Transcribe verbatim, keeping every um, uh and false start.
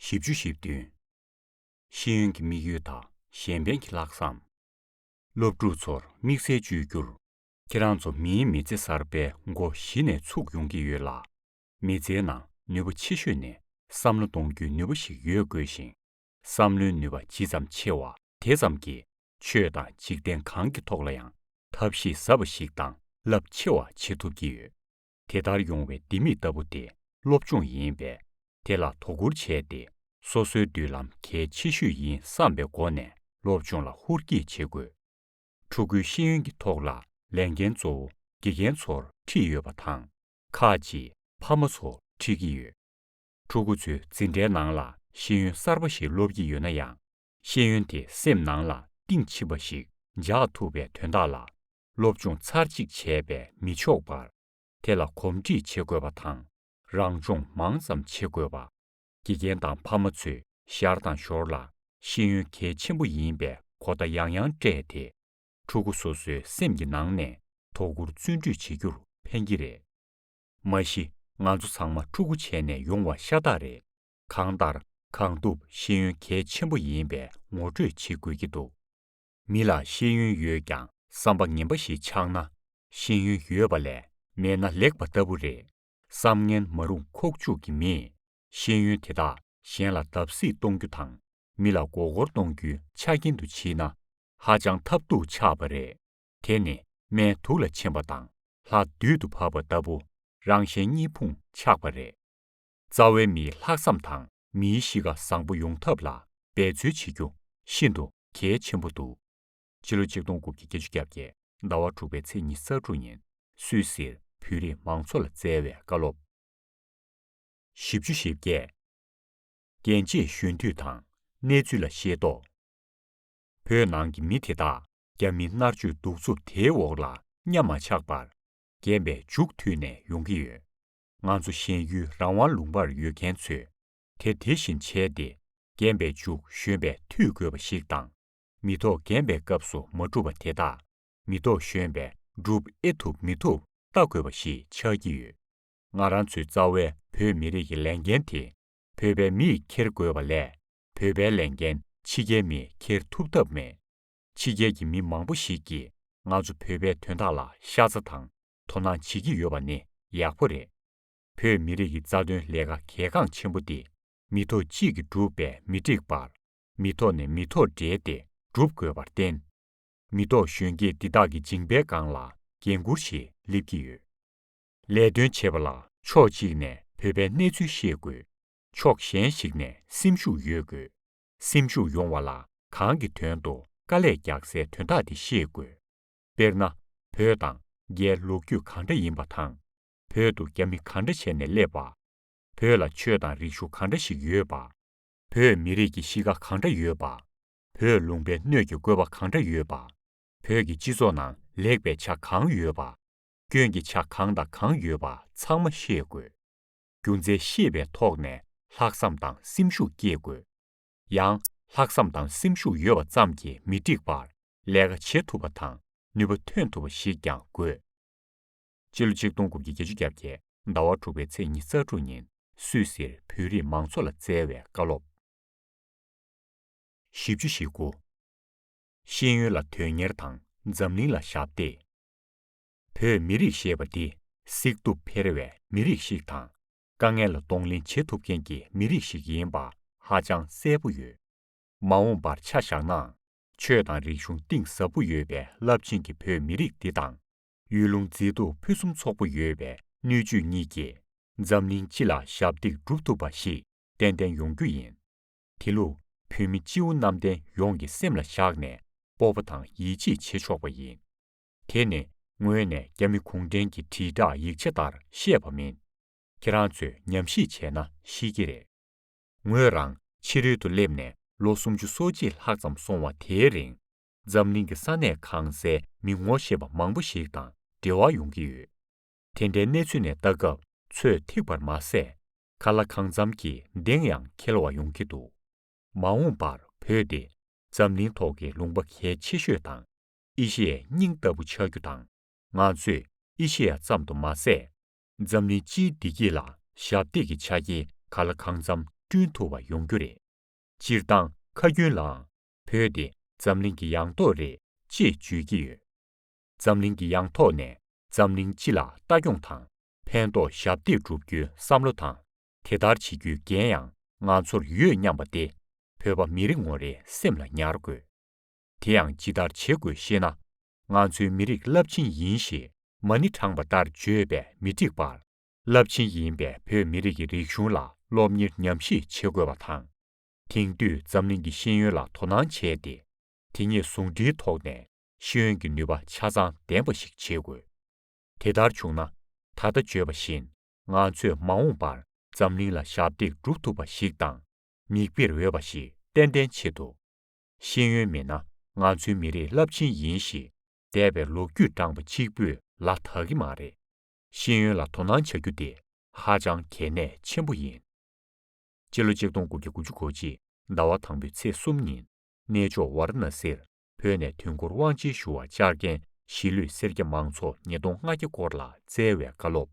བཞི་བཅུ་ཞེ་བདུན། ཤེས་ཡོན་གྱི་དམིགས་ཡུལ་དང་གཞན་ཕན་གྱི་ལྷག་བསམ། སློབ་ཕྲུག་ཚོར་དམིགས་བསལ་བཅོས་བསྒྱུར། ཁྱེད་རང་ཚོ་མིའི་མི་ཚེ་གསར་པའི་མགོ་གཞི་ནས་ཚུགས་ཡོང་གི་ཡོད་ལ། མི་ཚེའི་ནང་ནུས་པ་ཆེ་ཤོས་ནི་བསམ་བློ་གཏོང་རྒྱུའི་ནུས་པ་ཞིག་ཡོད་དགོས་ཤིང་། བསམ་བློའི་ནུས་པ་ཇི་ཙམ་ཆེ་བ་དེ་ཙམ་གྱིས་ཆོས་དང་འཇིག་རྟེན་གང་གི་ཐོག་ལ་ཡང་ཐབས་ཤེས་ཟབ་པ་ཞིག་དང་རླབས་ཆེ་བ་བྱེད་ཐུབ་ཀྱི་ཡོད། དེ་ལྟར་ཡོང་བའི་ལྡེ་མིག་ལྟ་བུ་དེ་སློབ་སྦྱོང་ཡིན་པས། དེ་ལ་དོ་ཁུར་བྱས་ཏེ། སོ་སོའི་མདུན་ལམ་གལ་ཆེ་ཤོས་ཡིན་བསམ་པའི་སྒོ་ནས་སློབ་སྦྱོང་ལ་ཧུར་བསྐྱེད་བྱེད་དགོས། ཕྲུ་གུའི་ཤེས་ཡོན་གྱི་ཐོག་ལ་ལས་འགན་གཙོ་བོ་དགེ་རྒན་ཚོར་ཁྲིད་ཡོད་པ་དང་། ཁག་ཅིག་ཕ་མ་ཚོར་ཁྲིད་ཀྱི་ཡོད། ཕྲུ་གུ་ཚོའི་འཛིན་གྲྭའི་ནང་ལ་ཤེས་ཡོན་གསར་པ་ཞིག་སློབ་ཀྱི་ཡོད་ན་ཡང་། ཤེས་ཡོན་དེ་སེམས་ནང་ལ་གཏིང་ཕྱིན་པ་ཞིག་འཇགས་ཐུབ་པའི་དོན་དག་ལ། སློབ་སྦྱོང་ཚར་གཅིག་བྱས་པས་མི་ཆོག་པར། དེ་ལ་གོམས་འདྲིས་བྱེད་དགོས་པ་དང་། རང་སྦྱོང་མང་ཙམ་བྱེད་དགོས་པ། དགེ་རྒན་དང་ཕ་མ་ཚོས་ཞར་དང་ཞོར་ལ་ཤེས་ཡོན་གལ་ཆེན་པོ་ཡིན་པའི་གོ་བརྡ་ཡང་ཡང་སྤྲད་དེ། ཕྲུ་གུ་སོ་སོའི་སེམས་ཀྱི་ནང་ནས་དོ་ཁུར་བརྩོན་འགྲུས་བྱེད་རྒྱུར་ཕན་གྱི་རེད། མ་གཞི་ང་ཚོ་ཚང་མ་ཕྲུ་གུ་བྱས་ནས་ཡོང་བ་ཤ་སྟག་རེད། གང་ལྟར་གང་ཐུབ་ཤེས་ཡོན་གལ་ཆེན་པོ་ཡིན་པའི་ངོ་སྤྲོད་བྱེད་དགོས་ཀྱི་འདུག། མི་ལ་ཤེས་ཡོན་ཡོད་ཀྱང་བསམ་པ་ངན་པ་ཞིག་ཆགས་ན། ཤེས་ཡོན་ཡོད་པ་ལས་མེད་ན་ལེགས་པ་ལྟ་བུ་རེད། བསམ་ངན་མ་རུངས་ཁོག་བཅུག་གི་མིས་ཤེས་ཡོན་དེ་དག་གཞན་ལ་བརྡབ་གསིག་གཏོང་རྒྱུ་དང་། མི་ལ་མགོ་སྐོར་གཏོང་རྒྱུའི་ཆ་རྐྱེན་དུ་བྱེད་ན། ཧ་ཅང་ཐབས་སྡུག་ཆགས་པ་རེད། དེ་ནི་སྨན་དུག་ལ་ཕྱིན་པ་དང་ལྷ་བདུད་དུ་བབས་པ་ལྟ་བུ། རང་གཞན་གཉིས་ཕུང་ཆགས་པ་རེད། རྩ་བའི་མིའི་ལྷག་བསམ་དང་མིའི་གཤིས་ཀ་བཟང་པོ་ཡོང་ཐབས་ལ་འབད་རྩོལ་བྱེད་རྒྱུ་ཤིན་ཏུ་གལ་ཆེན་པོ་འདུག། ཕྱི་ལོ་ཆིག་སྟོང་དགུ་བརྒྱ་བརྒྱད་ཅུ་གྱ་བརྒྱད་ཟླ་བ་དྲུག་པའི་ཚེས་ཉི་ཤུ་རྩ་དྲུག་ཉིན་སུད་སིར་བོད་རིགས་མང་ཚོགས་ལ་བསྩལ་བའི་བཀའ་སློབ། བཞི་བཅུ་ཞེ་བརྒྱད། རྒྱན་ཆས་གཞོན་དུས་དང་གནས་ཚུལ་ལ་ཤེས་རྟོགས། བོད་ནང་གི་མི་དེ་དག་རྒྱ་མིའི་མནར་གཅོད་གདུག་རྩུབ་དེའི་འོག་ལ་གཉའ་མ་ཆག་པར་རྒན་པའི་མཇུག་མཐུད་ནས་ཡོང་གི་ཡོད། ང་ཚོ་གཞན་ཡུལ་རང་དབང་ལུང་པར་ཡོད་མཁན་ཚོས་དེ་དེ་བཞིན་བྱས་ཏེ། རྒན་པའི་མཇུག་གཞོན་པས་མཐུད་དགོས་པ་ཞིག་དང་། མི་ཐོག་རྒན་པའི་སྐབས་སུ་མ་གྲུབ་པ་དེ་དག་མི་ཐོག་གཞོན་པས་སྒྲུབ་ཨེ་ཐུབ་མི་ཐུབ་ལྟ་དགོས་པ་ཞིག་ཆགས་ཀྱི་ཡོད། ང་རང་ཚོའི་རྩ་བའི་བོད་མི་རིགས་ཀྱི་ལས་འགན་དེ། བོད་པའི་མིས་འཁྱེར་དགོས་པ་ལས། བོད་པའི་ལས་འགན་ཕྱི་རྒྱལ་མིས་འཁྱེར་ཐུབ་ཐབས་མེད། ཕྱི་རྒྱལ་གྱི་མི་མང་པོ་ཞིག་གིས་ང་ཚོ་བོད་པའི་དོན་དག་ལ་ཤ་ཚ་དང་དོ་སྣང་བྱེད་ཀྱི་ཡོད་པ་ནི་ཡག་པོ་རེད། བོད་མི་རིགས་ཀྱི་རྩ་དོན་ལས་ཀ་གལ་འགངས་ཆེན་པོ་འདི་མི་ཐོག་གཅིག་གིས་བསྒྲུབས་པས་མི་འགྲིག་པར། མི་ཐོག་ནས་མི་ཐོག་འབྲེལ་ཏེ་སྒྲུབ་དགོས་པར་བརྟེན། མི་ཐོག་གཞོན་སྐྱེས་འདི་དག་གི་མཇིང་པའི་སྒང་ལ་འགན་འཁུར་ཞིག་སླེབས་ཀྱི་ཡོད། ལས་དོན་བྱེད་པ་ལ་ཕྱོགས་གཅིག་ནས་བོད་པའི་གནས་ཚུལ་ཤེས་དགོས། ཕྱོགས་གཞན་ཞིག་ནས་སེམས་ཤུགས་ཡོད་དགོས། སེམས་ཤུགས་ཡོང་བ་ལ་གང་གི་དོན་དུ་དཀའ་ལས་རྒྱག་སའི་དོན་དག་དེ་ཤེས་དགོས། དཔེར་ན། བོད་དང་རྒྱའི་ལོ་རྒྱུས་གང་འདྲ་ཡིན་པ་དང་། བོད་དུ་རྒྱ་མི་གང་འདྲ་བྱས་ནས་སླེབས་པ། བོད་ལ་ཆོས་དང་རིག་གཞུང་གང་འདྲ་ཞིག་ཡོད་པ། བོད་མི་རིགས་ཀྱི་གཤིས་ཀ་གང་འདྲ་ཡོད་པ། བོད་ལུང་པའི་སྣོད་ཀྱི་བཀོད་པ་གང་འདྲ་ཡོད་པ། བོད་ཀྱི་སྤྱི་ཚོགས་ནང་ལེགས་པའི་ཆ་གང་ཡོད་པ། སྐྱོན་གྱི་ཆ་གང་དང་གང་ཡོད་པ་ཚང་མ་ཤེས་དགོས། རྒྱུ་མཚན་ཤེས་པའི་ཐོག་ནས་ལྷག་བསམ་དང་སེམས་ཤུགས་སྐྱེད་དགོས། ཡང་ལྷག་བསམ་དང་སེམས་ཤུགས་ཡོད་པ་ཙམ་གྱིས་མི་འགྲིག་པར་ལས་ཀ་བྱེད་ཐུབ་པ་དང་ནུས་པ་ཐོན་ཐུབ་པ་ཞིག་ཀྱང་དགོས། སྤྱི་ལོ་ཆིག་སྟོང་དགུ་བརྒྱ་བརྒྱད་ཅུ་གྱ་བརྒྱད་ཟླ་བ་དྲུག་པའི་ཚེས་ཉི་ཤུ་རྩ་དྲུག་ཉིན་སུད་སིར་བོད་རིགས་མང་ཚོགས་ལ་བསྩལ་བའི་བཀའ་སློབ། བཞི་བཅུ་ཞེ་དགུ། ཤེས་ཡོན་ལ་དོན་གཉེར་དང་འཛམ་གླིང་ལ་ཞབས་འདེགས། བོད་མི་རིགས་ཞེས་པ་འདི་གཟིགས་སྡུག་འཕེར་བའི་མི་རིགས་ཤིག་དང་། དཀའ་ངལ་ལ་གདོང་ལེན་བྱེད་ཐུབ་མཁན་གྱི་མི་རིགས་ཤིག་ཡིན་པ་ཧ་ཅང་གསལ་པོ་ཡོད། མ་འོངས་པར་ཆ་བཞག་ན། ཆོས་དང་རིག་གཞུང་གཏིང་ཟབ་པོ་ཡོད་པའི་རླབས་ཆེན་གྱི་བོད་མི་རིགས་འདི་དང་། ཡུལ་ལུང་མཛེས་སྡུག་ཕུན་སུམ་ཚོགས་པོ་ཡོད་པའི་སྣོད་བཅུད་གཉིས་ཀྱིས་འཛམ་གླིང་སྤྱི་ལ་ཞབས་འདེགས་སྒྲུབ་ཐུབ་པ་ཞིག་ཏན་ཏན་ཡོང་རྒྱུ་ཡིན། དེ་ལུགས་བོད་མི་སྤྱི་བོ་གནམ་བསྟན་ཡོངས་ཀྱིས་སེམས་ལ་བཞག་ནས་སྤོབས་པ་དང་ཡིད་ཆེས་བྱེད་ཆོག་པ་ཡིན། དེ་ནི་ངོས་ནས་རྒྱ་མི་གུང་ཁྲན་གྱི་དྲིལ་བསྒྲགས་ཡིག་ཆ་ལྟར་བཤད་པ་མིན། ཁྱེད་རང་ཚོས་ཉམས་ཞིབ་བྱས་ན་ཤེས་ཀྱི་རེད། ངོས་རང་ཕྱི་རོལ་དུ་སླེབས་ནས་ལོ་སུམ་ཅུ་སོ་གཅིག་ལྷག་ཙམ་སོང་བ་དེའི་རིང་། འཛམ་གླིང་གི་ས་གནས་གང་སའི་མི་ངོ་ཤེས་པ་མང་པོ་ཞིག་དང་འབྲེལ་བ་ཡོང་གི་ཡོད། དེ་འདྲའི་གནས་ཚུལ་ནས་ལྟ་སྐབས་ཚོད་ཐིག་པར་མ་ཟད། ཁ་ལག་གང་འཚམ་གྱི་གདེང་ཡང་འཁེལ་བ་ཡོང་གི་འདུག། མ་འོངས་པར་བོད་དེ་འཛམ་གླིང་ཐོག་གི་ལུང་པ་གལ་ཆེ་ཤོས་དང་ཨེ་ཤི་ཡའི་སྙིང་ལྟ་བུ་ཆགས་རྒྱུ་དང་། ང་ཚོས་ཨེ་ཤི་ཡ་ཙམ་དུ་མ་ཟད། འཛམ་གླིང་སྤྱིའི་བདེ་སྐྱིད་ལ་ཞབས་འདེགས་ཀྱི་ཆ་རྐྱེན་ག་ལ་གང་འཚམ་ བསྐྲུན་ཐུབ་པ་ཡོང་རྒྱུ་རེད། སྤྱིར་བཏང་ཁ་རྒྱུན་ལའང་བོད་དེ་འཛམ་གླིང་གི་ཡང་ཐོག་རེད་ཅེས་བརྗོད་ཀྱི་ཡོད། འཛམ་གླིང་གི་ཡང་ཐོག་ནས་འཛམ་གླིང་སྤྱི་ལ་ལྟ་སྐྱོང་དང་ཕན་ཐོགས་ཞབས་འདེགས་སྒྲུབ་རྒྱུའི་བསམ་བློ་དང་། དེ་ལྟར་བྱེད་རྒྱུའི་འགན་ཡང་ང་ཚོར་ཡོད་སྙམ་པ་དེ་བོད་པ་མི་རེ་ངོ་རེའི་སེམས་ལ་ཉར་དགོས། དེ་ཡང་ཇི་ལྟར་བྱེད་དགོས་ཤེ་ན། ང་ཚོའི་མི་རིགས་རླབས་ཆེན་ཡིན་ཞེས་མ་ཎི་བགྲངས་པ་ལྟར་བརྗོད་པས་མི་འགྲིག་པར། རླབས་ཆེན་ཡིན་པའི་བོད་མི་རིགས་ཀྱི་རིག་གཞུང་ལ་སློབ་གཉེར་ཉམས་ཞིབ་བྱེད་དགོས་པ་དང་། དེང་དུས་འཛམ་གླིང་གི་ཤེས་ཡོན་ལ་དོ་སྣང་བྱས་ཏེ། དེ་ཉིད་ཟུང་འབྲེལ་ཐོག་ནས་ཤེས་ཡོན་གྱི་ནུས་པ་ཆ་ཚང་ལྡན་པ་ཞིག་བྱེད་དགོས། དེ་ལྟར་བྱུང་ན། ད་ལྟ་བརྗོད་པ་བཞིན་ང་ཚོས་མ་འོངས་པར་འཛམ་གླིང་ལ་ཞབས་འདེགས་སྒྲུབ་ཐུབ་པ་ཞིག་དང་། མིག་དཔེར་འོས་པ་ཞིག་ཏན་ཏན་ཆེད་དུ། ཤེས་ཡོན་མེད་ན་ང་ཚོའི་མི་རིགས་རླབས་ཆེན་ཡིན་ཞེས་འདས་པའི་ལོ་རྒྱུས་བགྲངས་པ་གཅིག་པུས་ལ་དག་གི་མ་རེད། ཤེས་ཡོན་ལ་དོ་སྣང་བྱ་རྒྱུ་དེ་ཧ་ཅང་གལ་གནད་ཆེན་པོ་ཡིན། སྤྱི་ལོ་ཆིག་སྟོང་དགུ་བརྒྱ་དགུ་བཅུ་གོ་གཅིག་ཟླ་བ་དང་པོའི་ཚེས་གསུམ་ཉིན། གནས་མཆོག་ཝཱ་ར་ཎ་སིར་བོད་ནས་དུས་འཁོར་དབང་ཆེན་ཞུ་བར་བཅར་མཁན་གཞིས་ལུས་སེར་སྐྱ་མང་ཚོགས་ཉིས་སྟོང་ལྔ་བརྒྱ་སྐོར་ལ་བསྩལ་བའི་བཀའ་སློབ།